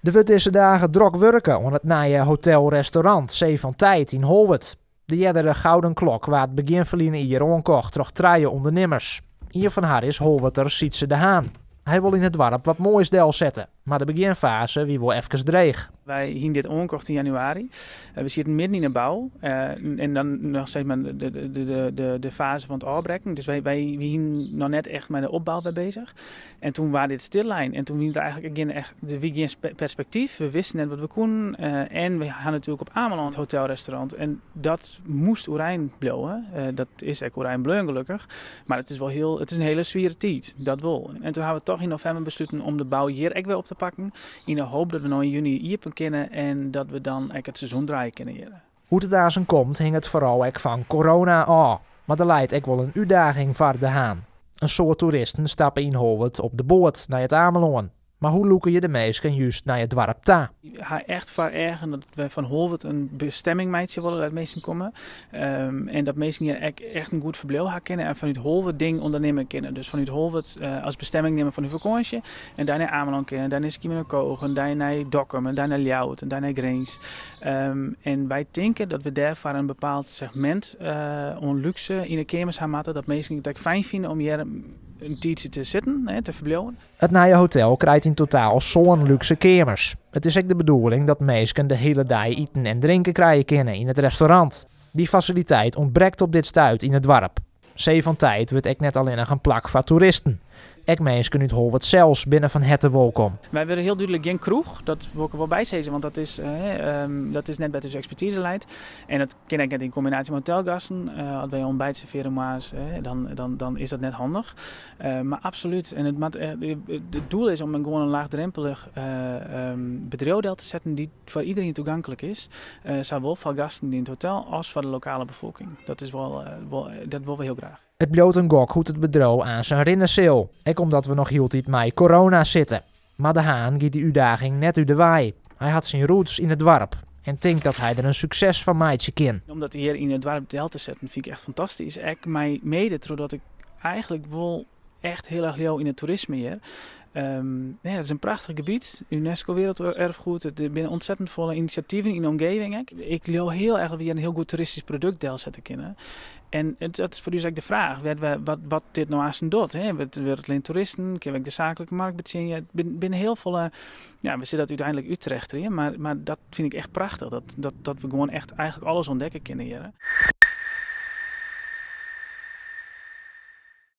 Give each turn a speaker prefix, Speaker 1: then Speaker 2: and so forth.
Speaker 1: Der wurdt dizze dagen drok wurke oan it nije hotel-restaurant Zee van Tijd yn Holwert. De eardere Gouden Klok waard begjin ferline jier oankocht troch trije ûndernimmers. Ien fan har is Holwerter Sietse de Haan. Hy wol yn it doarp wat moais delsette, mar de begjinfaze wie wol efkes dreech.
Speaker 2: Wy hiene dit oankocht yn januari. We sieten midden yn 'e bou en dan noch sis mar de faze fan it ôfbrekken. Dus wy wiene noch net echt mei de opbou wer bezich. En toen waard dit stillein en toen wie der eigentlik gjin echt, der wie gjin perspektyf. We wisten net wat we koenen en we ha natuerlik op Amelân it hotelrestaurant en dat moast oerein bliuwe. Dat is ek oerein bleaun gelokkich, mar it is wol hiel, it is in hiele swiere tiid, dat wol. En toen ha we toch yn novimber besluten om de bou hjir ek wer op te pakken, yn de hoop dat we no yn juny iepen kinne en dat we dan ek it seizoen draaie kinne hjir.
Speaker 1: Hoe't it aansen komt hinget foaral ek fan corona ôf. Mar der leit ek wol in útdaging foar De Haan. In soad toeristen stappe yn Holwert op de boat nei It Amelân. Mar hoe lûke je de minsken just nei it doarp ta?
Speaker 2: Ik ha echt foar eagen dat we fan Holwert in bestemming meitsje wolle dêr't minsken komme. En dat minsken hjir ek echt in goed ferbliuw ha kinne en fanút Holwert dingen ûndernimme kinne. Dus fanút Holwert as bestemming nimme fan de fakânsje en dêr nei Amelân kinne, dêr nei Skiermûntseach en dêr nei Dokkum en dêr nei Ljouwert en dêr nei Grins. En wy tinke dat we dêrfoar in bepaald segmint oan lúkse yn de keamers ha moatte, dat minsken it ek fijn fine om hjir in tiidsje te sitten, te ferbliuwen.
Speaker 1: It nije hotel krijt yn totaal sân lúkse keamers. It is ek de bedoeling dat minsken de hiele dei iten en drinken krije kinne yn it restaurant. Dy fasiliteit ûntbrekt op dit stuit yn it doarp. Zee van Tijd wurdt ek net allinnich in plak foar toeristen. Ek minsken út Holwert sels binne fan herte wolkom.
Speaker 2: Wy wurde hiel dúdlik gjin kroech, dat wol ik der wol by sizze, want dat is net wêr't ús ekspertize leit. En dat kin ek net yn kombinaasje mei hotelgasten. As wy ontbijt servearje moarns, dan is dat net handich. Mar absolút, en it moat, it doel is om in gewoan in laagdrempelich bedriuw del te setten dy't foar iderien toeganklik is. Sawol foar gasten yn it hotel as foar de lokale befolking. Dat is wol, wol, dat wolle we hiel graach.
Speaker 1: It bliuwt in gok hoe't it bedriuw aansen rinne sil, ek omdat we noch hieltyd mei corona sitte. Mar De Haan giet dy útdaging net út de wei. Hy hat syn roots yn it doarp en tinkt dat hy der in sukses fan meitsje kin.
Speaker 2: Om dat hjir yn it doarp del te setten fyn ik echt fantastysk. Ek mei mede trochdat ik eigentlik wol echt hiel erch leau yn it toerisme hjir. Ja, it is in prachtich gebiet, UNESCO Werelderfgoed. Der binne ontzettend folle inisjativen yn de omgeving ek. Ik leau hiel erch dat we hjir in hiel goed toeristysk produkt delsette kinne. En dat is foar ús ek de fraach, wat dit no aansten docht. Hè? Wurdt it allinne toeristen, kinne we ek de saaklike markt betsjinje? It binne hiel folle, ja, we sille dat úteinlik úttrechterje, mar dat fyn ik echt prachtich, dat we gewoan echt eigentlik alles ûntdekke kinne hjir.